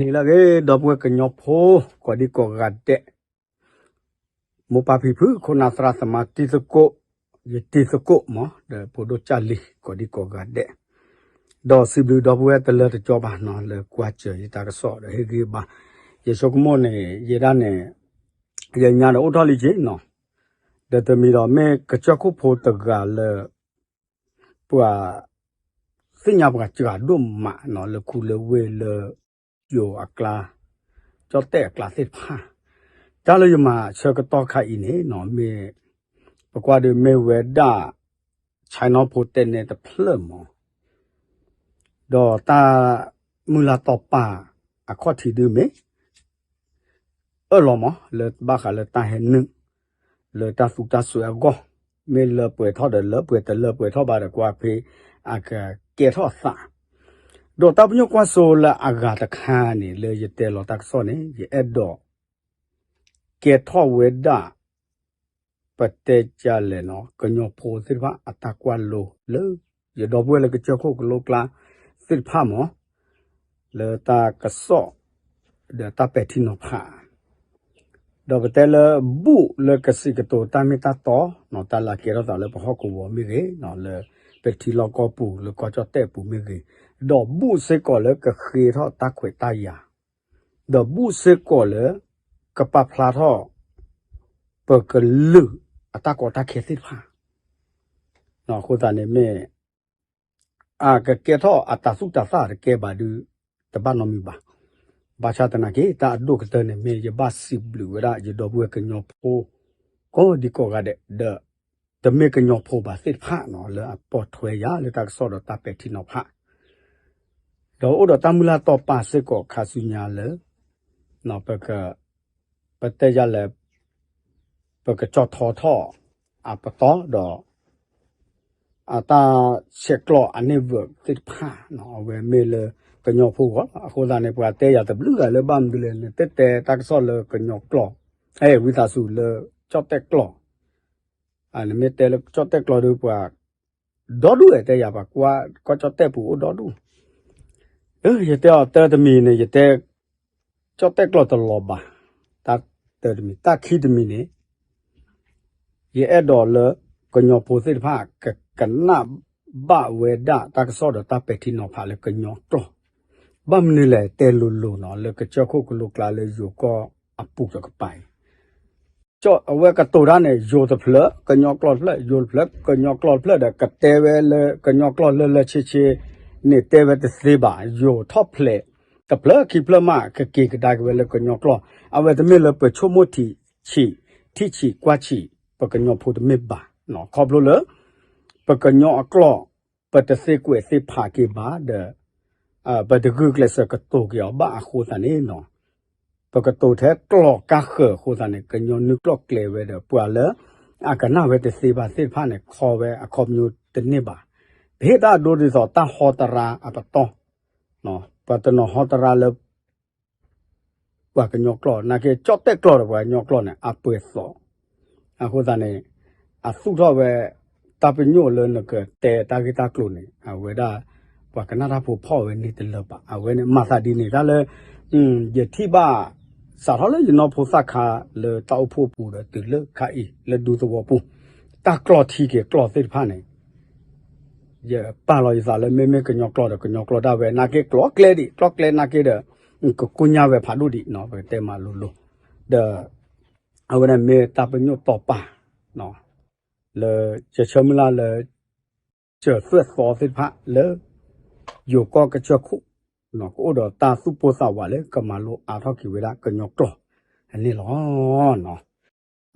နံၤလၢအဂ့ၤ ဒီပုၢ်ဝဲၢ်ကညီဖိ ကိးဒံကိးဂၤဒဲး, မိၢ်ပၢ်ဖံဖု ခိၣ်နၢ်သရၣ်သမါတံၤသကိး, ယတံၤသကိးမး ဒီးဖိဒိၣ်ကၢ်လံၤ ကိးဒံကိးဂၤဒဲး, ဒီးစံးဘျုးဒီပုၢ်ဝဲၢ်တလၢတကၠီဘၣ်နီၤ လၢကွၢ်စၢၤယတၢ်ကစီၣ်ဒီးဟ့ၣ်ဂံၢ်ဘါ, ယဆိကမိၣ်န့ၣ် ယဲဒၣ်န့ၣ် ယညါဒီးအိၣ်ထီၣ်လံက့နီၤ, ဒီးတမံၤဒီးမ့ၢ်ကစၢၢ်ခိၣ်ဖိတဂၤလၢ ပှၤ သ့ၣ်ညါပှၤစှၤဒိၣ်မးနီၤ လၢခူလၢဝ့ၢ်လၢ ယိၤအကျါ, ကၠီၣ်တဲၣ်အကျါသ့ၣ်တဖၣ်, တၢ်လၢယမၤဆၢကတီၢ်ခါအံၤန့ၣ်နီၤ မ့ၢ် ပကွၢ်ဒုးမ့ၢ်ဝဲဒၣ် ဆဲနီဖိတဲနဲတဖျၢၣ်မး, ဒီးတၢ်မုၢ်လၢ်တီၢ်ပာ်အခီၣ်ထံးဒုးမ့ၢ် အၢၣ်လီၤမး လၢဘၣ်ဃးလၢတၢ်ဟဲနုာ် လၢတၢ်သူတၢ်စွဲအဂီၢ်, မ့ၢ်လၢပှဲၤထီၣ်ဒီးလၢပှဲၤ တလၢပှဲၤထီၣ်ဘၣ်ဒီးကွၢ်ဖဲ အကကဲထီၣ်အသး, ဒီးတၢ်ပညိၣ်ကွၢ်စိလၢအဂၤတခါန့ၣ် လၢယတဲလီၤတၢ်ကစီၣ်န့ၣ် ယအဲၣ်ဒိး ကဲထီၣ်ဝဲဒၣ် ပတဲကလဲၣ်နီၤ ကညီဖိသ့ၣ်တဖၣ်အတၢ်ကွၢ်လိလၢ ယဒီပုၢ်ဝဲၢ်လၢကစၢၢ်ခိၣ်ကလိကျါသ့ၣ်တဖၣ်မး လၢတၢ်ကစီၣ် ဒီးတၢ်ပဲာ်ထံနီၤဖး ဒီးပတဲလၢဘူၣ်လၢကစံးကတိၤတၢ်မ့ၢ်တၢ်တီနီၤ တၢ်လၢကဲထီၣ်သးလၢပဟီၣ်ကဝီၤမ့ၢ်ဂ့ၤ, လၢပထံလီၢ်ကီၢ်ပူၤ လၢကီၢ်ကၠီၣ်တဲၣ်ပူၤမ့ၢ်ဂ့ၤ, ဒီးဘူၣ်စ့ၢ်ကီးလၢကဃ့ထီၣ်တၢ်ခွဲးတၢ်ယာ်, ဒီးဘူၣ်စ့ၢ်ကီးလၢ ကပာ်ဖျါထီၣ် ပကလုာ်အတၢ်ကီတၢ်ခဲသ့ၣ်တဖၣ် အဃိသတးန့ၣ်မ့ၢ် အကကဲထီၣ်အတၢ်သူၣ်တၢ်သၣ်တကဲဘၣ်ဒုး တဘၣ်နီတမံၤဘၣ်. ဘၣ်ဆၣ်သနာ်က့ တၢ်အဒိၣ်ကတၢၢ်န့ၣ်မ့ၢ် ယဘၣ်စံးဘျုးဝဲဒၣ် ယဒီပုၢ်ဝဲၢ်ကညီဖိ ကိးဒံကိးဂၤဒဲး ဒီး တမ့ၢ်ကညီဖိဘၣ်သ့ၣ်တဖၣ်နီၤ လၢအပိာ်ထွဲယၤလၢတၢ်ကစီၣ်ဒီးတၢ်ပဲာ်ထံနီၤဖး ဒီးအိၣ်ဒီးတၢ်မုၢ်လၢ်တီၢ်ပာ်စ့ၢ်ကီးခါဆူညါလၢ ပက ပတဲယၤလဲၣ် ပကကၠီၣ်ထီထီၣ် အပတီၢ်ဒီး အတၢ်ဆဲးကျိးအန့ၢ်ဝဲသ့ၣ်တဖၣ် အဝဲမ့ၢ်လၢကညီဖိဂီၢ်လီၤ. အဃိသတးန့ၣ် ပှၤတဲယၤတဘျုးဂၤလၢဘၣ်မနုၤလဲၣ်န့ၣ် တဲတဲတၢ်ကစီၣ်လၢကညီကျိာ် အဲ ဝံသးစူၤလၢ ကၠီၣ်တဲၣ်ကျိာ် နမ့ၢ်တဲလၢကၠီၣ်တဲၣ်ကျိာ်ဒီးပှၤ ဒီဒူၣ်အဲ တဲယၤပှၤကွၢ်ကီၢ်ကၠီၣ်တဲၣ်ပူၤအိၣ်ဒီဒူၣ် ယတဲအီၤတၢ်တမံၤန့ၣ် ယတဲ ကၠီၣ်တဲၣ်ကျိာ်တလီၤဘၣ်, တၢ်တၢ်တမံၤ တၢ်ခံတမံၤန့ၣ် ယအဲၣ်ဒိးလၢကညီဖိသ့ၣ်တဖၣ် ကကနၣ်ဘၣ်ဝဲဒၣ်တၢ်ကစီၣ်ဒီးတၢ်ပဲာ်ထံနီၤဖးလၢကညီကျိာ်, ဘၣ်မနုၤလဲၣ်တဲလိၤလိၤနီၤ လၢကစၢၢ်ခိၣ်ကလိကျါလၢယိၤကီၢ်အပူၤတကပၤအံၤ အဝဲကတိၤတၢ်န့ၣ် ယိၤတဖျၢၣ် ကညီကျိာ်တဖျၢၣ် ယိၤတဖျၢၣ် ကညီကျိာ်တဖျၢၣ်ဒီး ကတဲဝဲလၢကညီကျိာ်လၢလၢဆ့ဆ့န့ၣ် တဲဝဲတသ့ဘၣ်. ယိၤထီၣ်ဖျဲး တဖျၢၣ်ခံဖျၢၣ်မး ကက့ၤကဒါက့ၤဝဲလၢကညီကျိာ်, အဝဲတမ့ၢ်လၢပဆိကမိၣ်ထံဆံး ထံဆံးကွၢ်ဆံး ပကညီဖိတမ့ၢ်ဘၣ်, ခီဖျိလၢ ပကညီအကျိာ် ပတသ့ကွဲးသ့ဖးက့ၤဘၣ်ဒီး ပတဂုာ်ကျဲးစၢးကတိၤက့ၤအီၤဘၣ်အဃိသတးန့ၣ်နီၤ ပကတိၤထဲကျိာ်ကါဃၢၤအဃိသတးန့ၣ် ကညီနုၢ်ကျိာ်ကျဲဝဲဒီး ပှၤလၢအကနၣ်ဝဲတသ့ဘၣ်သ့ၣ်တဖၣ်န့ၣ် ခီဝဲအခီပညီတန့ၢ်ဘၣ်. ပဟ့ၣ်တၢ်အဒိဒ်သိးတၢ်ဟီတရါအပတီၢ်, ပှၤတနီၤဟီတရါလၢ ပှၤကညီကျိာ် နာ်က့ကၠီၣ်တဲၣ်ကျိာ်ဒီးပှၤကညီကျိာ်န့ၣ် အပှဲၤသီး, အဃိသတးန့ၣ် အသူၣ်ထီၣ်ဝဲ တၢ်ပညိၣ်လၢနကတဲတၢ်ဂ့ၢ်တၢ်ကျိၤန့ၣ် အဝဲဒၣ် ပှၤကနၣ်တၢ်ဖိဖီၣ်ဝဲန့ၣ်တလၢာ်ဘၣ်. အဝဲန့ၣ်မၤသးဒ်န့ၣ် တၢ်လၢ ယထံၣ်ဘၣ် စးထီၣ်လၢယနီၢ်ဖိသၣ်ခါလၢတၢ်အိၣ်ဖှိၣ်အပူၤဒီးတုၤလၢခါအံၤ လၢဒူသဝီပူၤ တၢ်ကျိာ်ထံက့ၤကျိာ်သ့ၣ်တဖၣ်န့ၣ် ယပာ်လီၤယသးလၢမ့မ့ၢ်ကညီကျိာ်ဒီး ကညီကျိာ်ဒၣ်ဝဲ နာ်က့ကျိာ်ကျဲဒံး ကျိာ်ကျဲနာ်က့ဒီး ကကိညါဝဲဖးဒိၣ်ဒံး ပကတဲမးလိၤလိၤ ဒီး အဝဲန့ၣ်မ့ၢ်တၢ်ပညိၣ်တီၢ်ပာ် လၢ ယဆၢမုၢ်လၢ်လၢ စၢၤသွဲၣ်သီသ့ၣ်တဖၣ်လၢ ယိၤကီၢ်ကစၢၢ်ခိၣ် ကအိၣ်ဒီးတၢ်သူၣ်ပိၢ်သးဝးလၢကမၤလိအါထီၣ်က့ၤဝဲဒၣ်ကညီကျိာ် အန့ၣ်လီၤ.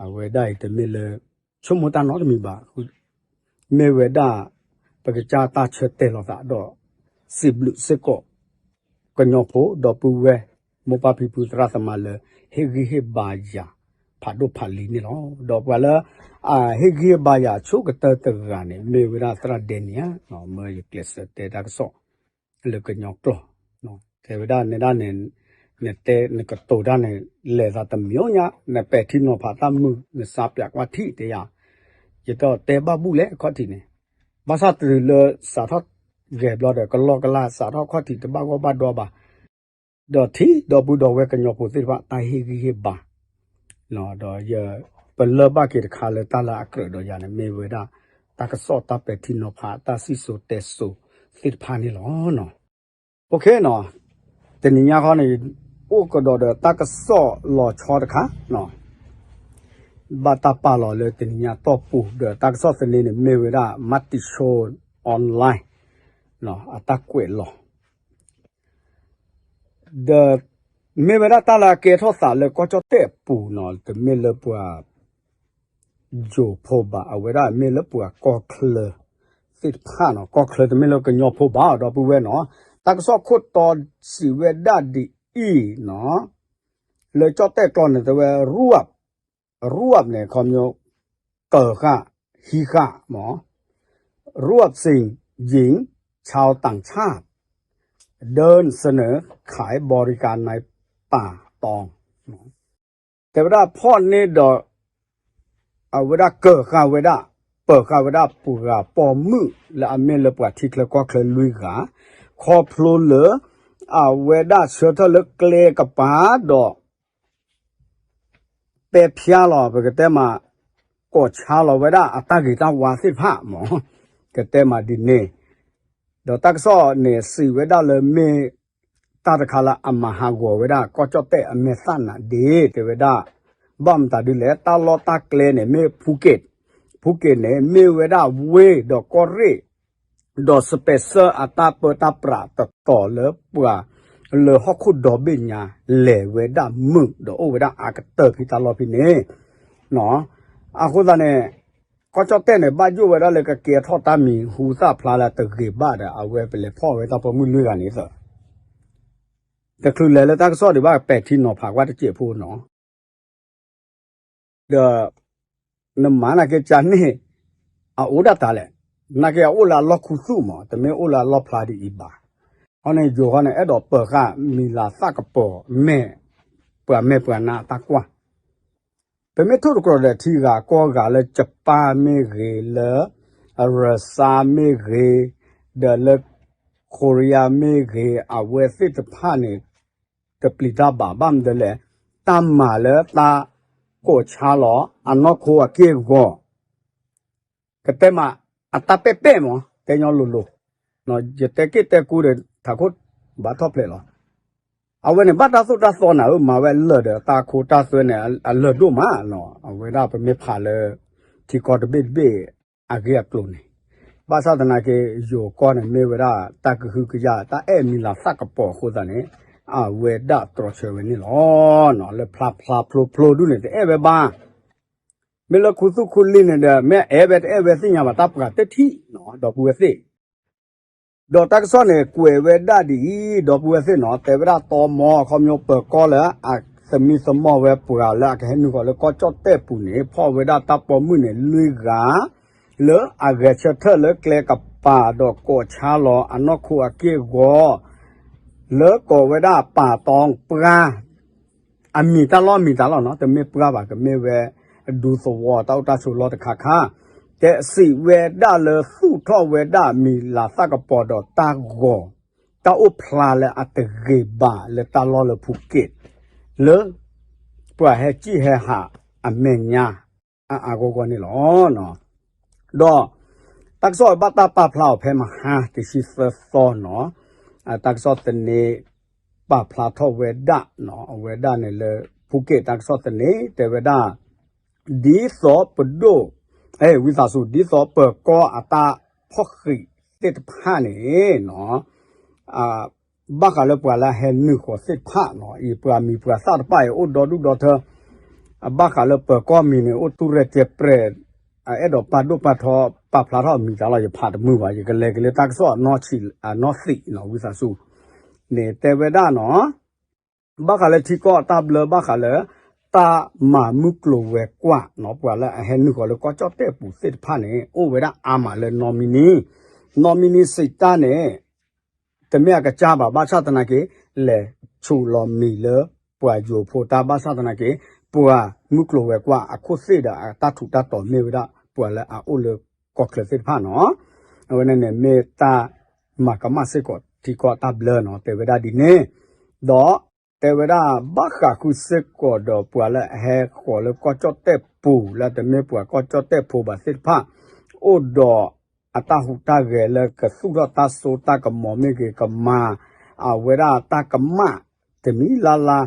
အဝဲဒၣ်အံၤတမ့ၢ်လၢ ဆိကမိၣ်တၢ်နီတမံၤဘၣ်, မ့ၢ်ဝဲဒၣ် ပကစၢ်တၢ်ဆၢတဲာ်လီၤသးဒီး စံးဘျုးစ့ၢ်ကီး ကညီဖိ ဒီပုၢ်ဝဲၢ် မိၢ်ပၢ်ဖံဖုသရၣ်သမါလၢ ဟ့ၣ်ဂံၢ်ဟ့ၣ်ဘါယၤ ဖးဒိၣ်ဖးလံၤန့ၣ်လီၤ. ဒီးပှၤလၢ အဟ့ၣ်ဂံၢ်ဟ့ၣ်ဘါယၤအဆိကတၢၢ်တဂၤန့ၣ် မ့ၢ်ဝဲဒၣ်သရၣ်ဒဲနံဧါ, မ့ၢ်ယကျဲးစၢးတဲတၢ်ကစီၣ် လၢကညီကျိာ် တဲဝဲဒၣ်နဲဒၣ်န့ၣ် နတဲနကတိၤတၢ်န့ၣ် လဲၤသးတမံၤညါ နပဲာ်ထံနီၤဖးတၢ်မုာ် နစါပၠးကွၢ်ထံၣ်တဲယၤ, ယတတဲဘၣ်ဘူၣ်လဲၣ်အခီၣ်ထံးန့ၣ်, ဘၣ်ဆၣ်တုၤလၢစးထီၣ်ဂဲၤဘျီဒီး ကလီကလါစးထီၣ်ခီၣ်ထံးတဘၣ်ဂီၢ်ဘၣ်ဒီဘၣ် ဒီးထံၣ်ဒီပုၢ်ဒီဝဲၢ်ကညီဖိသ့ၣ်တဖၣ် တၢ်ဟ့ၣ်ဂံၢ်ဟ့ၣ်ဘါ, ဒီးယ ပလၢၢ်ဘၣ်က့ၤတခါလၢတၢ်လၢအကြၢးဒီးယၤန့ၣ် မ့ၢ်ဝဲဒၣ် တၢ်ကစီၣ်တၢ်ပဲာ်ထံနီၤဖး တၢ်စံၣ်စိၤတဲစိၤသ့ၣ်တဖၣ်န့ၣ်လီၤ. အိၣ်ခ့နီၤ, တနံၤညါဃီန့ၣ် အိၣ်ကဒီးဒီးတၢ်ကစီၣ်လီၤဆီတခါ, ဘၣ်တၢ်ပာ်လီၤလၢတနံၤညါတီၢ်ပူၤ ဒီးတၢ်ကစီၣ်သန့န့ၣ် မ့ၢ်ဝဲဒၣ် Matichon Online အတၢ်ကွဲးလီၤ ဒီး မ့ၢ်ဝဲဒၣ်တၢ်လၢအကဲထီၣ်သးလၢကီၢ်ကၠီၣ်တဲၣ်အပူၤနီၤ, တမ့ၢ်လၢပှၤ ယိၤဖိဘၣ်, အဝဲဒၣ်မ့ၢ်လၢပှၤကီၢ်ချၢသ့ၣ်တဖၣ်နီၤ, ကီၢ်ချၢတမ့ၢ်လၢကညီဖိဘၣ် ဒီပုၢ်ဝဲၢ်နီၤ, တၢ်ကစီၣ်ခိၣ်တီစံးဝဲဒၣ်ဒ်အံၤနီၤ, လၢကၠီၣ်တဲၣ်ကျိာ်န့ၣ် တဲဝဲ ရူအပ်, ရူအပ်န့ၣ် ခီဖျိ ကၢၤဃာ် ဟံးဃာ်မး, รวบสิ่งหญิงชาวต่างชาติ เดินเสนอขายบริการในป่าตอง တဲဝဲဒၣ်ဖီၣ်န့ၢ်ဒီး အဝဲဒၣ်ကၢၤဃာ်ဝဲဒၣ် ပၢၤဃာ်ဝဲဒၣ်ပှၤပိာ်မုၣ်လၢအမ့ၢ်လၢပှၤထံချၢကီၢ်ချၢလွံၢ်ဂၤ ခီဖျိလၢ အဝဲဒၣ်ဆၢထၢၣ်လၢကျဲကပၤဒီး ပဲာ်ဖျါလီၤ ပကတဲမး ကိးဆါလီၤဝဲဒၣ်အတၢ်ဂ့ၤတၢ်ဝါသ့ၣ်တဖၣ်မး ကတဲမးဒ်န့ၣ် ဒီးတၢ်ကစီၣ်န့ၣ်စံးဝဲဒၣ်လၢမ့ၢ် တၢ်တခါလၢအမၤဟးဂီၤဝဲဒၣ် ကီၢ်ကၠီၣ်တဲၣ်အမဲာ်သၣ်နးဒ့ တဲဝဲဒၣ် ဘၣ်မတၤဒ်လဲၣ် တၢ်လီၢ်တၢ်ကျဲန့ၣ် မ့ၢ်ဖူက့း, ဖူက့းန့ၣ် မ့ၢ်ဝဲဒၣ်ဝ့ၢ်ဒီးကီၢ်ရ့ၣ် ဒီး special အတၢ်ပၢတၢ်ပြးတတီၤလၢပှၤ လၢဟီၣ်ခိၣ်ဒီဘ့ၣ်ညါ လဲၤဝဲဒၣ်မုာ်ဒီးအိၣ်ဝဲဒၣ်အါကတၢၢ်ဖဲတၢ်လီၢ်ဖဲန့ၣ် အဃိသတးန့ၣ် ကီၢ်ကၠီၣ်တဲၣ်န့ၣ် ဘၣ်ယိၣ်ဝဲဒၣ်လၢကကဲထီၣ်တၢ်မံၤဟူသၣ်ဖျါလၢတဂ့ၤဘၣ်ဒီး အဝဲပလဲၤဖီၣ်ဝဲတၢ်ပိာ်မုၣ်လွံၢ်ဂၤန့ၣ်သၢ တချုးလဲၤလၢတၢ်ကစီၣ်ဒံးဘၣ် ပဲာ်ထံနီၤဖးကွၢ်တစဲးဖိနီၤ ဒီး နမၤနာ်က့ၤကန့ၣ် အအိၣ်ဒၣ်တၢ်လဲၣ်, နာ်က့ၤအအိၣ်လၢအလီၢ်ခူသူၣ်မး တမ့ၢ်အိၣ်လၢအလီၢ်ဖျါဒ်အံၤဘၣ်. အဃိန့ၣ် ယိၤဃီန့ၣ် အဲၣ်ဒိးပၢၤဃာ်မံၤလၤသၣ်ကပီၤမဲာ် ပှၤမဲာ်ပှၤနါအတၢ်ကွၢ် ပမ့ၢ်ထိၣ်သတြီၤဒီးထံဂၤကီၢ်ဂၤလၢ Japan မ့ၢ်ဂ့ၤ, လၢ Russia မ့ၢ်ဂ့ၤ, ဒီးလၢ Korea မ့ၢ်ဂ့ၤ, အဝဲသ့ၣ်တဖၣ်န့ၣ် တပျံၤတၢ်ဘၣ် ဘၣ်မနုၤလဲၣ်, တၢ်မၤလၢတၢ်ကိးဆါလီၤ အနီၢ်ခိအက့ၢ်အဂီၤ ကတဲမး အတၢ်ပဲာ်ပဲာ်မး တဲညီလိၤလိၤ, ယတဲက့ၣ်တဲကူဒီး ထးခိၣ်ဘၣ်ထီၣ်ဖျဲးလီၤ. အဝဲန့ၣ် ဘၣ်တၢ်သိၣ်တၢ်သီနၤဧၢ မၤဝဲလၢာ်ဒီးတၢ်ခိတၢ်သွဲန့ၣ် အလၢာ်ဒိၣ်မး, အဝဲဒၣ်ပမ့ၢ်ဖးလၢ ထံကီၢ်တဘ့ၣ်တဘ့ၣ်အဂ့ၢ်အကျိၤန့ၣ်, ဘၣ်ဆၣ်သနာ်က့ ယိၤကီၢ်န့ၣ် မ့ၢ်ဝဲဒၣ်တၢ်ကဟုကယာ် တၢ်အဲၣ်မံၤလၤသၣ်ကပီၤအဃိသတးန့ၣ် အဝဲဒၣ်တြီဆၢဝဲန့ၣ်လီၤ. လၢဖျါဖျါဖျိဖျိဒူၣ်န့ၣ် တအဲၣ်ဝဲဘၣ် မ့ၢ်လၢခူသူၣ်ခူလံၤန့ၣ်ဒီး မ့ၢ်အဲၣ်ဝဲတအဲၣ်ဝဲသ့ၣ်ညါဘၣ် တၢ်ပှၤတထံၣ် ဒီပုၢ်ဝဲၢ်သ့ၣ်, ဒီးတၢ်ကစီၣ်န့ၣ် ကွဲးဝဲဒၣ်ဒ်အံၤ ဒီပုၢ်ဝဲၢ်သ့ၣ်နီၤ တဲဝဲဒၣ်တီမီ ခီဖျိပၢၤကီၢ်လၢအသမံသမိးဝဲပှၤလၢအကဟဲနုာ်ဃီၤလၢကီၢ်ကၠီၣ်တဲၣ်ပူၤန့ၣ် ဖီၣ်ဝဲဒၣ်တၢ်ပိာ်မုၣ်န့ၣ် လွံၢ်ဂၤ လၢအဂဲၤဆၢထၢၣ်လၢကျဲကပၤဒီးကိးဆါလီၤအနီၢ်ခိအက့ၢ်အဂီၤ လၢကိးဝဲဒၣ်ပၢ်တီပှၢ် အမံၤတၢ်လီၢ်မံၤတၢ်လီၢ်နီၤ တမ့ၢ်ပှၢ်ဘၣ် ကမ့ၢ်ဝဲ ဒူသဝီတၢ်အိၣ်တၢ်ဆိးလီၢ်တခါခါ, တဲစံးဝဲဒၣ်လၢသူၣ်ထီၣ်ဝဲဒၣ်မံၤလၤသၣ်ကပီၤဒီးတၢ်ဂီၤ တၢ်အိၣ်ဖျါလၢအတဂ့ၤဘၣ်လၢတၢ်လီၢ်လၢဖူက့း လၢ ပှၤဟဲစံၣ်ဟဲဟးအမဲာ်ညါ အါအါဂီၢ်ဂီၢ်န့ၣ်လီၤ. ဒီး တၢ်ကစီၣ်ဘၣ်တၢ်ပာ်ဖျါအီၤဖဲမဟါတဆံသၢသီနီၤ, တၢ်ကစီၣ်သန့ ပာ်ဖျါထီၣ်ဝဲဒၣ် အဝဲဒၣ်န့ၣ်လၢ ဖူက့းတၢ်ကစီၣ်သန့ တဲဝဲဒၣ် ဒ်သိးပဒိၣ် ဝံသးစူၤ ဒ်သိးပၢၤကီၢ်အတၢ်ဖီၣ်ဃံးသ့ၣ်တဖၣ်န့ၣ် ဘၣ်ဃးလၢပှၤလၢအဟဲနုာ်ဃီၤသ့ၣ်တဖၣ်နီၤ အံၤပှၤမံၤပှၤသၣ်တဖၣ်အံၤအိၣ်ဒီဒူၣ်ဒီထၢ ဘၣ်ဃးလၢပၢၤကီၢ်မံၤန့ၣ် အိၣ်တူၢ်ရဲၣ်ကျဲၤပြဲၤ အအဲၣ်ဒိးပာ်ဒိၣ်ပာ်ထီ ပာ်ဖျါထီၣ်အမံၤတၢ်လီၤ ယဖးတမုာ်ဘၣ် ယကလဲၤက့ၤလၢတၢ်ကစီၣ်အနီၢ်ဆံးအနီၢ်သံးနီၤ ဝံသးစူၤ န့ၣ်တဲဝဲဒၣ်နီၤ ဘၣ်ဃးလၢထံကီၢ်အတၢ်ဘျၢ ဘၣ်ဃးလၢ တၢ်မၤမုၢ်ကျိၤဝဲၤကွာ်နီၤ ပှၤလၢအဟဲနုာ်ဃီၤလၢကီၢ်ကၠီၣ်တဲၣ်ပူၤသ့ၣ်တဖၣ်န့ၣ် အိၣ်ဝဲဒၣ်အါမးလၢနီၢ်မံနံၤ နီၢ်မံနံၤစံးတၢ်န့ၣ် တမ့ၢ်အကစၢ်ဘၣ် ဘၣ်ဆၣ်သနာ်က့ လဲၤဆူးလီၤမံၤလၢ ပှၤယိၤဖိတၢ် ဘၣ်ဆၣ်သနာ်က့ ပှၤမုၢ်ကျိၤဝဲၤကွာ်အခိၣ်သ့ၣ်ဒီးအတၢ်ထူးတၢ်တီၤမ့ၢ်ဝဲဒၣ် ပှၤလၢအအိၣ်လၢကီၢ်ချၢသ့ၣ်တဖၣ်နီၤ အဝဲန့ၣ်န့ၣ် မ့ၢ်တၢ်မၤကမၣ်စ့ၢ်ကီးထံကီၢ်တၢ်ဘျၢနီၤ တဲဝဲဒၣ်ဒ်န့ၣ် ဒီးတဲဝဲဒၣ် ဘၣ်ဃးဃုာ်စ့ၢ်ကီးဒီးပှၤလၢအဟဲဃီၤလၢကီၢ်ကၠီၣ်တဲၣ်ပူၤ လၢတမ့ၢ်ပှၤကီၢ်ကၠီၣ်တဲၣ်ဖိဘၣ်သ့ၣ်တဖၣ် အိၣ်ဒီးအတၢ်ဟူးတၢ်ဂဲၤလၢကသူၣ်ထီၣ်တၢ်စိတၢ်ကမီၤမ့ၢ်ဂ့ၤ ကမၤအဝဲဒၣ်တၢ်ကမၣ်တမံၤလၢ်လၢ်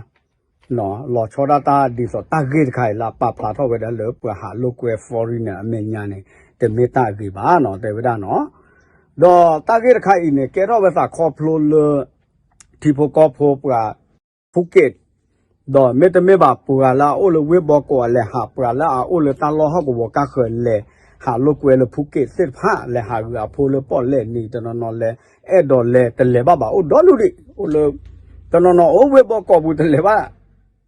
လီၤဆီဒၣ်တၢ်ဒ်သိးတၢ်ဂ့ၢ်တခါအံၤလၢအပာ်ဖျါထီၣ်ဝဲဒၣ်လၢပှၤဟးလိာ်ကွဲ foreigner အမဲာ်ညါန့ၣ် တမ့ၢ်တၢ်အဂ့ၤဘၣ်နီၤ တဲဝဲဒၣ်နီၤ. ဒီးတၢ်ဂ့ၢ်တခါအံၤန့ၣ် ကဲထီၣ်ဝဲသးခီဖျိလၢ ထံဖိကီၢ်ဖိပှၤ ဖူက့း ဒီးမ့တမ့ၢ်ဘၣ်ပှၤလၢအအိၣ်လၢဝ့ၢ်ဘီကီးအလဲၤဟး ပှၤလၢအအိၣ်လၢတၢ်လီၢ်ဟီၣ်ကဝီၤကါဃၢၤလဲၤဟးလိာ်ကွဲလၢဖူက့းသ့ၣ်တဖၣ် လဲၤဟးဂုာ်အဖိလၢပီၣ်လဲၣ်နံၤ တနီၤနီၤလဲၤအဲၣ်ဒိးလဲၤတလဲၤဘၣ်ဘၣ် အိၣ်ဒီဒူၣ်ဒံး အိၣ်လၢ တနီၤနီၤအိၣ်ဝ့ၢ်ဘီကီးပူၤတလဲၤဘၣ်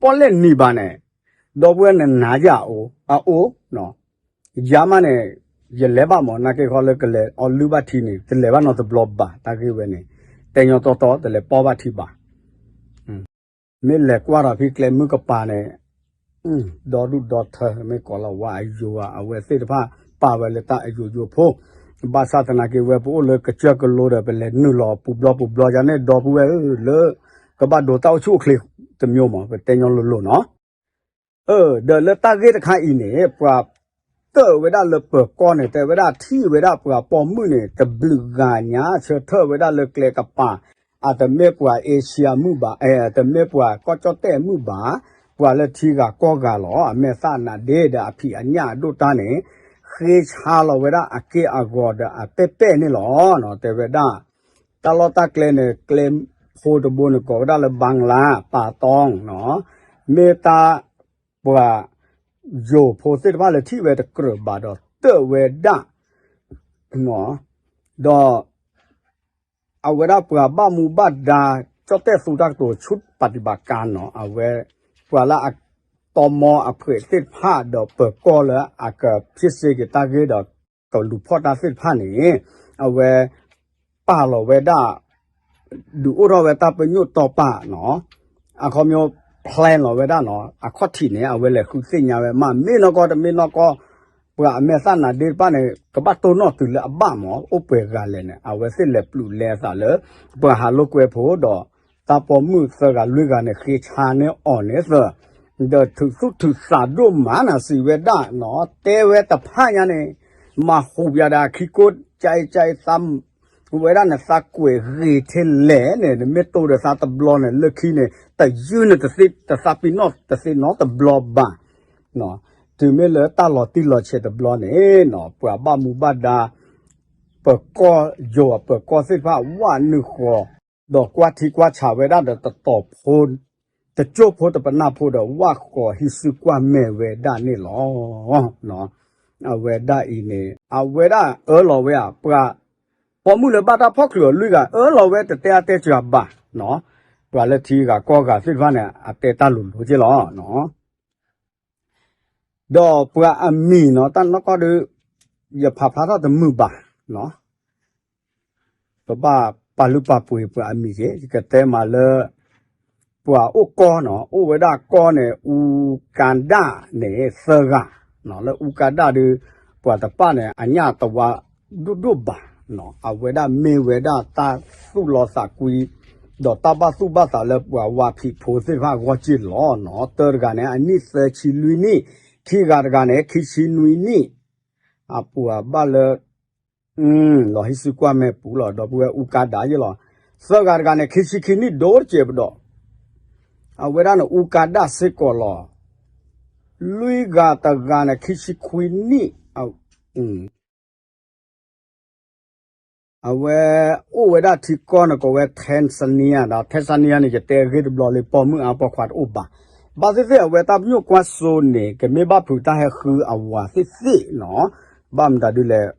ပီၣ်လဲၣ်နံၤဘၣ်န့ၣ် ဒီပုၢ်ဝဲၢ်နနၤယၤအိၣ် အအိၣ် ယၤမးန့ၣ် ယလဲၤဘၣ်မး နာ်က့ခီလၢကလဲၤအီၣ်လုၢ်ဘၣ်ထံန့ၣ် တလဲၤဘၣ်နီတဘျီဘၣ် တၢ်ဂ့ၢ်ဝဲန့ၣ် တဲညီတီတီ တလဲၤပီၣ်ဘၣ်ထံဘၣ် မ့ၢ်လဲၤကွၢ်ထီၣ်ဖဲကျဲမုၢ်ကပၤန့ၣ် ဒီဒူၣ်ဒီထၢ မ့ၢ်ကိးလီၤဝါအယိၤဧါ အဝဲသ့ၣ်တဖၣ်ပာ်ဝဲလၢတၢ်အယိာ်ယိာ်ဖိ ဘၣ်ဆၣ်သနာ်က့ဝဲပအိၣ်လၢကစၢၢ်ကလိဒီး ပလဲၤနုာ်လီၤပူၤဘျီပူၤဘျီယါန့ၣ် ဒီပုၢ်ဝဲၢ်ဧၢ လၢကဘၣ်ဒိးတၢ်အိၣ်ဆူၣ်အိၣ်ချ့တမံၤမး ပတဲညီလိၤလိၤနီၤ ဒီးလၢတၢ်ဂ့ၢ်တခါအံၤန့ၣ် ပှၤတၢၢ်ဝဲဒၣ်လၢပၢၤကီၢ်န့ၣ် တဲဝဲဒၣ်ထံၣ်ဝဲဒၣ်ပှၤပိာ်မုၣ်န့ၣ် တဘျုးဂၤညါ ဆၢထၢၣ်ဝဲဒၣ်လၢကျဲကပၤ အတမ့ၢ်ပှၤအ့ရှံယါမုၣ်ဘၣ် အတမ့ၢ်ပှၤကီၢ်ကၠီၣ်တဲၣ်မုၣ်ဘၣ် ပှၤလၢထံဂၤကီၢ်ဂၤလီၤ အမဲာ်သၣ်နးဒ့ဒီးအဖံးအညၣ်အဒိၣ်တၢ်န့ၣ် ဃ့ဆါလီၤဝဲဒၣ်အက့ၢ်အဂီၤဒီးအပဲၢ်ပဲၢ်န့ၣ်လီၤ တဲဝဲဒၣ် တၢ်လီၢ်တၢ်ကျဲန့ၣ် ကျဲဖိတဘိန့ၣ် ကိးဝဲဒၣ်လၢ ဘၣ်လါ ပၣ်တီ မ့ၢ်တၢ် ပှၤ ယိၤဖိသ့ၣ်တဖၣ်လၢထံၣ်ဝဲတကြၢးဘၣ်ဒီး တၢၢ်ဝဲဒၣ် ဒီး အဝဲဒၣ်ပှၤဘၣ်မူဘၣ်ဒါ ကၠီၣ်တဲၣ်သူတၢ်ကတိၤဆူပၣ်တံၣ်ဘၣ်ကါနီၤ အဝဲ ပှၤလၢအတီမီအဖှဲးသ့ၣ်တဖၣ်ဒီးပၢၤကီၢ်လၢအကဖံးစ့က့ၤတၢ်ဂ့ၢ်ဒီး ကလူၤဖီၣ်တၢ်သ့ၣ်တဖၣ်န့ၣ် အဝဲ ပာ်လီၤဝဲဒၣ် ဒုးအိၣ်ထီၣ်ဝဲတၢ်ပညိၣ်တီပာ်နီၤ အခီပညီ plan လီၤဝဲဒၣ်နီၤ အခီၣ်ထံးန့ၣ် အဝဲလဲၤဃုသ့ၣ်ညါဝဲမး မ့ၢ်နီၢ်ကီၢ်တမ့ၢ်နီၢ်ကီၢ် ပှၤအမဲာ်သၣ်နးဒ့တဖၣ်န့ၣ် ကဘၣ်တိၢ်နီၣ်တုၤလၢအဘၣ်မး အိၣ်ပှဲၤဂၤလဲၣ်န့ၣ် အဝဲသ့ၣ်လဲၤပျုးလဲအသးလၢ ပှၤဟးလိာ်ကွဲဖိဒီး တၢ်ပိာ်မုၣ်သၢဂၤလွံၢ်ဂၤန့ၣ် ဃ့ဆါန့ၢ်အီၤန့ၣ်သၢ ဒီးထုးသူၣ်ထုးသးဒိၣ်မးနၤစံးဝဲဒၣ်နီၤ တဲဝဲတဖၣ်ညါန့ၣ် မၤဟူးပယၤဒီးအခံကိး ကၠဲကၠဲသး ဝဲဒၣ်န့ၣ် သးကွဲးဂ့ၤထဲလဲၣ်န့ၣ် နမ့ၢ်တိၢ်ဒီးသးတဘျီန့ၣ် လၢခံန့ၣ် တယုၢ်န့ၣ်တသ့ တသးပ့ၤနီၣ်တသ့နီတဘျီဘၣ်. တုၤမ့ၢ်လၢတၢ်လီၤတံၢ်လီၤဆဲးတဘျီန့ၣ်နီၤ ပှၤဘၣ်မူဘၣ်ဒါ ပၢၤကီၢ်ယိၤ ပၢၤကီၢ်သ့ၣ်တဖၣ် ဝးနုာ်ဃီၤ ဒီးကွၢ်ထံကွၢ်ဆးဝဲဒၣ်ဒီးတတီၤဖိ တကၠိၢ်ဖိတပနၢ်ဖိဒီး ဝးဃီၤဟံးစုကွၢ်မဲာ်ဝဲဒၣ်န့ၣ်လီၤ. အဝဲဒၣ်အံၤန့ၣ် အဝဲဒၣ်အၢၣ်လီၤဝဲဧါ ပှၤ ပိာ်မုၣ်လၢဘၣ်တၢ်ဖီၣ်ချုးအီၤလွံၢ်ဂၤ အၢၣ်လီၤဝဲတတဲအါတဲစှၤဘၣ်နီၤ. ပှၤလၢထံဂၤကီၢ်ဂၤသ့ၣ်တဖၣ်န့ၣ် အတဲတၢ်လိၤလိၤက့လီၤ. ဒီးပှၤအမံၤနီၤ တၢ်နီၢ်ကီၢ်ဒုး ယဖးဖျါထီၣ်တမုာ်ဘၣ်နီၤ. ပဘၣ်ပာ်လုၢ်ပာ်ပှ့ၤပှၤအမံၤက့ၤ ယကတဲမးလၢ ပှၤအိၣ်ကီၢ်နီၤ အိၣ်ဝဲဒၣ်ကီၢ်န့ၣ် အူကါဒၣ်န့ၣ် သၢဂၤနီၤ လၢအူကါဒၣ်ဒုး ပှၤတပၣ်န့ၣ် အညၣ်တဝါဒိၣ်ဒိၣ်ဘၣ်နီၤ အဝဲဒၣ်မ့ၢ်ဝဲဒၣ်တၢ်သူၣ်လီသးကွံ ဒီးတၢ်ဘၣ်သူၣ်ဘၣ်သးလၢပှၤဝါဖံးဖိသ့ၣ်တဖၣ်အဂီၢ်က့လီၤနီၤ. တၢတဂၤန့ၣ် အနံၣ်သၢဆံလွံၢ်နံၣ်, ခံဂၤတဂၤန့ၣ် ခံဆံနွံနံၣ်, အပူၤအဘၣ်လၢ လီၤဟံးစုကွၢ်မဲာ်ပူၤလီၤ ဒီပုၢ်ဝဲၢ်အူကါဒၣ်ယဲလီၤ. သၢဂၤတဂၤန့ၣ် ခံဆံခံနံၣ်ဒိၣ်တစဲးပဒီး, အဝဲဒၣ်န့ၣ် အူကါဒၣ်စ့ၢ်ကီးလီၤ. လွံၢ်ဂၤတဂၤန့ၣ် ခံဆံခွံနံၣ်, အဝဲအိၣ်ဝဲဒၣ်ထံကီၢ်န့ၣ် ကိးဝဲ Tanzania ဒီး Tanzania န့ၣ် ယတဲအဂ့ၢ်တဘျီလံ ပိာ်မုၣ်အါပိာ်ခွါတအိၣ်ဘၣ်. ဘၣ်သ့ၣ်သ့ၣ် အဝဲတၢ်ပညိၣ်ကွၢ်စိန့ၣ် ကမ့ၢ်ဘၣ်ဖုးတၢ်ဟဲဃုအဝၤသ့ၣ်သ့ၣ်နီၤ, ဘၣ်မတၤဒုလဲၣ်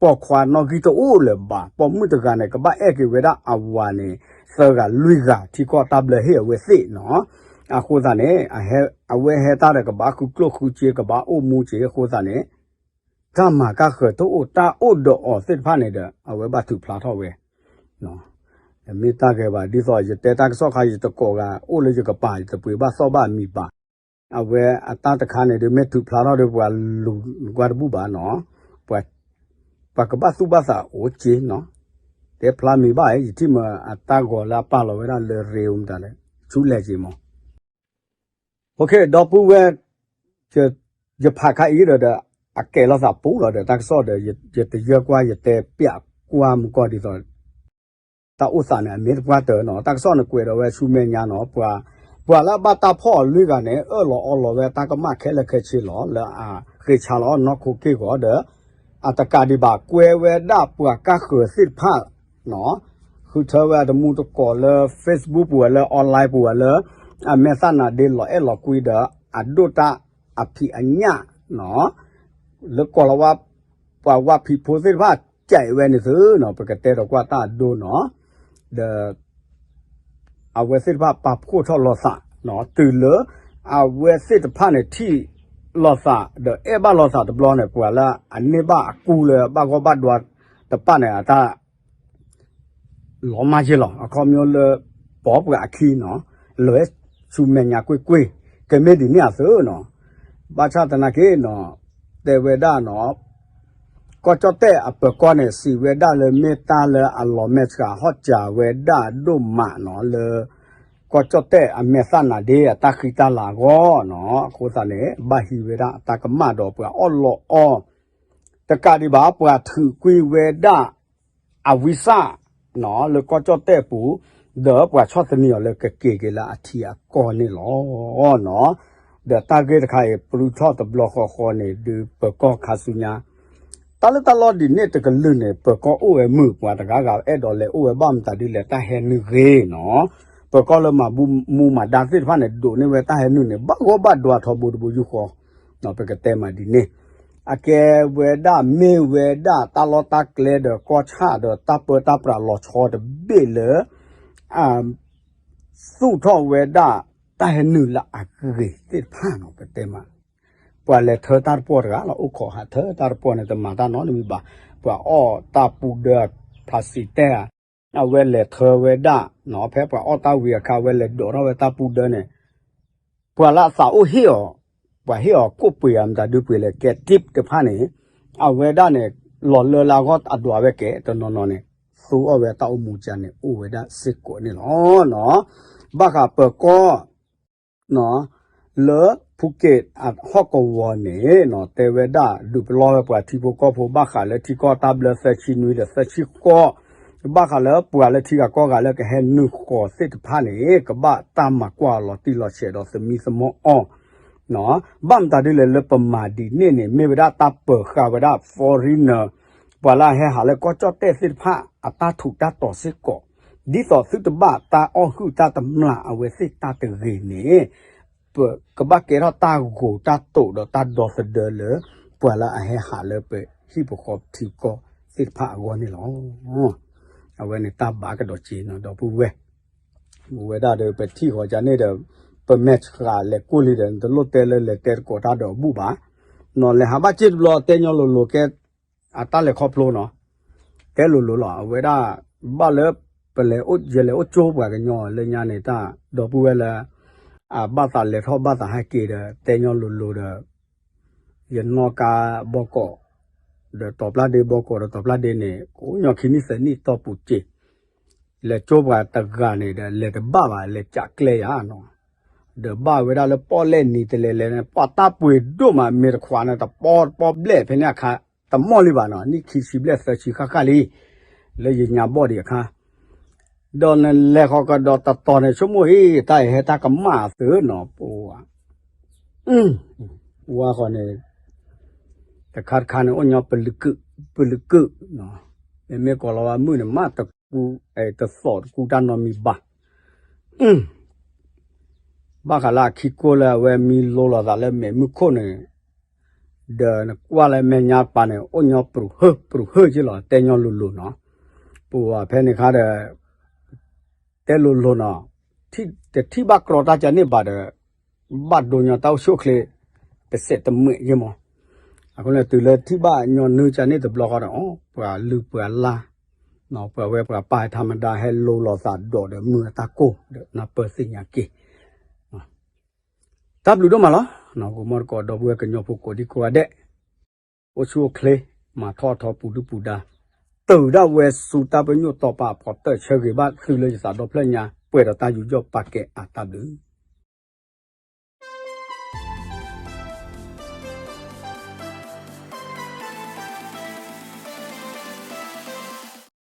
ပိာ်ခွါနီၣ်ဂံၢ်တအိၣ်လၢၤဘၣ်. ပိာ်မုၣ်တဂၤန့ၣ် ကဘၣ်အဲၣ်က့ၤဝဲဒၣ်အဝၤန့ၣ် သၢဂၤလွံၢ်ဂၤ ထံကီၢ်တၢ်ဘျၢဟ့ၣ်အဝဲသ့ၣ်နီၤ. အဃိသတးန့ၣ် အဝဲဟဲတၢ်ဒီး ကဘၣ်ဃုကျိၣ်ဃုစ့ ကဘၣ်အိၣ်မူစ့ အဃိသတးန့ၣ် တၢ်မၤကၢ်ဃၢၤတအိၣ် တၢ်အိၣ်ဒီးအီၤသ့ၣ်တဖၣ်န့ၣ်ဒီး အဝဲဘၣ်ထုးဖျါထီၣ်ဝဲ တမ့ၢ်တၢ်ဂ့ၤဘၣ် ဒ်သိးယတဲတၢ်ကစီၣ်ခါ ယတကိးဂၤ အိၣ်လၢယကပၤ ယတပှ့ၤဘၣ်သီၣ်ဘၣ်အမံၤဘၣ်. အဝဲအတၢ်တခါန့ၣ်ဒီး မ့ၢ်ထုးဖျါထီၣ်ဒီး ပှၤလူၤကွၢ်တဘူၣ်ဘၣ်နီၤ, ပှၤကဘၣ်သူၣ်ဘၣ်သးအိၣ်က့နီၤ. တဲဖျါမံၤဘၣ် ယထံၣ်မ့ၢ်အတၢ်ဂီၤလၢအပာ်လီၤဝဲဒၣ်လၢ reel မတၤလဲၣ် ဆူလဲၣ်က့မး ဒီပုၢ်ဝဲၢ် ယဖးခါအံၤဒီး အကဲးလိာ်သးပူၤလီၤဒီး တၢ်ကစီၣ်ဒီး ယတယၢၢ်ကွၢ် ယတဲပျးကွၢ်မူကီၢ်ဒ်သိး တၢ်အိၣ်သးန့ၣ် အမ့ၢ်တပှၢ်တၢၢ်နီၤ တၢ်ကစီၣ်န့ၣ်ကွဲးဒီးဝဲဆူမဲာ်ညါနီၤ ပှၤလၢအဘၣ်တၢ်ဖီၣ်အီၤလွံၢ်ဂၤန့ၣ် အၢၣ်လီၤအီလီၤဝဲတၢ်ကမၣ်ခဲလၢာ်ခဲဆ့လီၤ လၢအဃ့ဆါလီၤနီၢ်ခိက့ၢ်ဂီၤဒီး အတကးဒံးဘၣ် ကွဲဝဲဒၣ်ပှၤကါဃၢၤသ့ၣ်တဖၣ် ဃုထၢဝဲအတမူတကိးလၢ Facebook ပူၤဝဲလၢ online ပူၤဝဲလၢ အမဲာ်သၣ်နၤဒ့လီၤအဲၣ်လီၤကွံဒီး အဒိၣ်တၢ်အဖံးအညၣ်နီၤ လၢကိးလီၤဝဲ ပှၤဝါဖံးဖိသ့ၣ်တဖၣ် ကဲးဝဲန့ၣ်သုနီၤ ပကတဲဒီးကွၢ်တၢ်အဒိနီၤ ဒီး အဝဲသ့ၣ်တဖၣ်ပာ်ဖှိၣ်ထီၣ်လိာ်သးနီၤ တုၤလၢ အဝဲသ့ၣ်တဖၣ်န့ၣ် ထံၣ်လိာ်သး ဒီးအဲၣ်ဘၣ်လိာ်သးတဘျီန့ၣ် ပှၤလၢအန့ၢ်ဘၣ်အကူလၢဘၣ်ဂီၢ်ဘၣ်ဒွါတဖၣ်န့ၣ် အတၢ် လီၤမၢ်ယ့ၢ်လီၤ အခီပညီလၢ ပိာ်ပှၤအခံနီၤ လၢဆူမဲာ်ညါကွ့ၢ်ကွ့ၢ် ကမ့ၢ်ဒ်န့ၣ်အသိးနီၤ ဘၣ်ဆၣ်သနာ်က့နီၤ တဲဝဲဒၣ်နီၤ ကီၢ်ကၠီၣ်တဲၣ်အပၢၤကီၢ်န့ၣ် စံးဝဲဒၣ်လၢမ့ၢ်တၢ်လၢအလီၤမဲာ်ဆှးဟီၣ်စၢၤဝဲဒၣ်ဒိၣ်မးနီၤ လၢ ကီၢ်ကၠီၣ်တဲၣ်အမဲာ်သၣ်နၤဒ့အတၢ်ဃံတၢ်လၤအဂီၢ်နီၤ အဃိသတးန့ၣ် ဘၣ်ဟံးဝဲဒၣ်အတၢ်ကမၣ်ဒီးပှၤအီၣ်လီၤအီ တကးဒံးဘၣ် ပှၤထုးကွံာ်ဝဲဒၣ် အဝံစၣ် လၢကီၢ်ကၠီၣ်တဲၣ်ပူၤ ဒီးပှၤဆီၣ်သနံးအီၤလၢကက့ၤက့ၤလၢအထံအကီၢ်န့ၣ်လီၤ. ဒီးတၢ်ဂ့ၢ်တခါအံၤ ပရူထီၣ်တဘျီဃီဃီန့ၣ် ဒုးပၢၤကီၢ်ခါဆူညါ တၢ်လၢတၢ်လီၢ်ဒ်န့ၣ်တကလုာ်န့ၣ် ပၢၤကီၢ်အိၣ်ဝဲမုာ် ပှၤတဂၤဂၤအဲၣ်ဒိးလဲၤအိၣ်ဝဲဘၣ်မတၤဒ်လဲၣ် တၢ်ဟဲနုာ်ဂ့ၤနီၤ ပၢၤကီၢ်လၢမၤဘူၣ်မူမၤဒါသ့ၣ်တဖၣ်န့ၣ် ဒိးန့ၢ်ဝဲတၢ်ဟဲနုာ်န့ၣ် ဘၣ်ဂီၢ်ဘၣ်ဒွါထီဘိတဘိယူၢ်ဃီ ပကတဲမးဒ်န့ၣ် အကဲဝဲဒၣ်မ့ၢ်ဝဲဒၣ်တၢ်လီၢ်တၢ်ကျဲဒီးကီၢ်ဆၣ်ဒီး တၢ်ပၢတၢ်ပြးလီၤဆီတဘ့ၣ်လၢ သူၣ်ထီၣ်ဝဲဒၣ် တၢ်ဟဲနုာ်လၢအဂ့ၤသ့ၣ်တဖၣ်နီၤ ပတဲမး ပှၤလဲၤထၢတၢ်တပီၢ်တဂၤလီၤ အိၣ်ခိးဟးထၢတၢ်တပီၢ်န့ၣ် တမၤတၢ်နီတမံၤဘၣ် ပှၤအီၣ်တၢ်ပူဒၢ ဖးစံးတဲဧါ အဝဲလဲၤထၢဝဲဒၣ်နီၤ ဖဲပှၤအီၣ်တၢ်ဝံၤအခါ အဝဲလဲၤဒိးထီၣ်ဝဲတၢ်ပူဒၢန့ၣ် ပှၤလၢအသးအိၣ်ဟ့ၣ်အီၤ ပှၤဟ့ၣ်အီၤကိၣ်ပှ့ၤဧါ မတၤဒုပှ့ၤလဲၣ် ကဲ tip တဖၣ်န့ၣ် အဝဲဒၣ်န့ၣ် လီၤလၢလၢအဂီၢ်အဒွးဝဲကဲ တနီၤနီၤန့ၣ် သူအီၣ်ဝဲတၢ်အိၣ်မူကန့ၣ် အိၣ်ဝဲဒၣ်စ့ၢ်ကီးန့ၣ်လီၤ. ဘၣ်ဃးပၢၤကီၢ် လၢဖူက့းအဟီၣ်ကဝီၤန့ၣ် တဲဝဲဒၣ် ဒုးပလီၢ်ဝဲပှၤထံဖိကီၢ်ဖိ ဘၣ်ဃးလၢထံကီၢ်တၢ်ဘျၢသၢဆံနွံဒီးသၢဆံဃိး ဘၣ်ဃးလၢပှၤလၢထံဂၤကီၢ်ဂၤလၢကဟဲနုာ်ဃီၤသ့ၣ်တဖၣ်န့ၣ် ကဘၣ်တၢ်မၤကွၢ်လီၤတံၢ်လီၤဆဲးဒီးသမံသမိးအီၤ ဘၣ်မတၤဒ်လဲၣ်လၢပမၤဒ်န့ၣ်န့ၣ် မ့ၢ်ဝဲဒၣ်တၢ်ပၢၤဃာ်ဝဲဒၣ် foreigner ပှၤလၢအဟဲဟးလၢကီၢ်ကၠီၣ်တဲၣ်သ့ၣ်တဖၣ် အတၢ်ထူးတၢ်တီၤစ့ၢ်ကီး ဒ်သိးသုတဘၣ်တၢ်အီၣ်ဟုၣ်တၢ်တမျၢ်အဝဲသ့ၣ်တၢ်တဂ့ၤန့ၣ် ပကဘၣ်ကဲထီၣ်တၢ်ဂိၤတၢ်တိာ်ဒီးတၢ်ဒီသဒၢလၢ ပှၤလၢအဟဲဟးလၢပဟံၣ်ပဃီထံကီၢ်သ့ၣ်တဖၣ်အဂီၢ်န့ၣ်လီၤ. အဝဲန့ၣ်တၢ်ဘၣ်ကဒီးက့ၤနီၤ ဒီပုၢ်ဝဲၢ် မ့ၢ်ဝဲဒၣ်ဒီးပထံၣ်ဃီၤကန့ၣ်ဒီး ပမဲာ်ဆှးလဲၤကိၣ်လံဒီး နတလိၣ်တဲလၢလဲၤတဲတကိးတၢ်ဒီးအဘူၣ်ဘၣ် နီၤ လဲၤဟးဘၣ်စ့ၢ်တဘျီ တဲညီလိၤလိၤကဲ အတၢ်လဲၤခီဖျိနီၤ တဲလိၤလိၤလီၤ အဝဲဒၣ် ဘၣ်လၢ ပလဲၤအိၣ် ယလဲၤအိၣ်ကၠိပှၤကညီလၢညါန့ၣ်တၢ် ဒီပုၢ်ဝဲၢ်လၢ အဘၣ်သးလဲၤထီၣ်ဘၣ်သးဟဲက့ၤဒီး တဲညီလိၤလိၤဒီး ယနီၣ်ကါဘီကီး ဒီးတီၤပျၢ်ဒ့ဘီကီးဒီးတီၤပျၢ်ဒ့န့ၣ် ကအိၣ်ညီခံနံၣ်သၢနံၣ်တီၢ်ပူၤစ့ၢ် လဲၤကၠိပှၤတဂၤန့ၣ်ဒီး လဲၤတဘၣ်ဘၣ် လဲၤကးကျဲယၤနီၤ ဒီးဘၣ်ဝဲဒၣ်လၢပီၣ်လဲၣ်နံၤတလဲၤလဲၤန့ၣ် ပှၤတၢ်ပှ့ၤဒိၣ်မး မ့ၢ်တခွးန့ၣ် တပီတပီဘျဲၣ်ဖဲန့ၣ်အခါ တမီၢ်လံဘၣ်နီၤ နံၣ်ခံဆံဘျဲၣ်သၢဆံဃၣ်ဃၣ်လံ လၢယညါဘီၣ်ဒံးအခါ ဒီးနလဲၤဃီၤကဒီးတတီၤန့ၣ် ဆိကမိၣ်အံၤ တၢ်အံၤဟဲတၢ်ကမၣ်အသုနီၤ ပဝါ ဝါဃီၤန့ၣ် တခါတခါန့ၣ် အိၣ်ညီပလုးကုၣ် ပလုးကုၣ် မ့မ့ၢ်ကိးလီၤဝဲမုၣ်န့ၣ် မ့ၢ်တကူ တသီၣ်တကူတၢ်နီတမံၤဘၣ် ဘၣ်ဃးလၢအခံကိၢ်လၢအဝဲမံလိလီၤသးလၢမဲာ်မုၢ်ခိၣ်န့ၣ် ဒီးနကွၢ်လၢမဲာ်ညါပၤန့ၣ် အိၣ်ညီပြူၤဟၢၣ်ပြူၤဟၢၣ်က့လီၤ တဲညီလိၤလိၤနီၤ ပဝဲဖဲန့ၣ်ခါဒီး တဲလိၤလိၤနီၤ တထံၣ်ဘၣ်ကြီတၢ်ကန့ၣ်ဘၣ်ဒီး ဘၣ်ဒိညီတၢ်အိၣ်ဆူၣ်အိၣ်ချ့ တစဲးတမှဲးယ့ၢ်မး အဃိန့ၣ်တုၤလၢထံၣ်ဘၣ်ညီနုၢ်ကန့ၣ်တဘျီဃီဒီး ပှၤလုၢ်ပှၤလၢ် ပှၤဝဲပှၤပၢ်ဟဲထါမဒါဟဲလိလီၤသးဒီးဒီးမုၢ်အတၢ်ကိၢ်ဒီးနၢ်ပၢၢ်သ့ၣ်ညါက့ၤ တၢ်ဘျုးဒိၣ်မးလီၤ ဂီၤမီတကိးဒီပုၢ်ဝဲၢ်ကညီဖိကိးဒံကိးဂၤဒဲး အိၣ်ဆူၣ်အိၣ်ချ့ မၤထီၣ်ထီပူၤဒုၣ်ပူၤဒါ တုၤဒၣ်ဝဲဆူတၢ်ပညိၣ်တီပာ်ဖီတၢၣ် ဆၢဂ့ၤဘၣ်သုလၢယသးဒီဖျၢၣ်ညါ ပှဲၤဒီးတၢ်ယူးယီၣ်ပာ်ကဲအတၢ်ဘျုး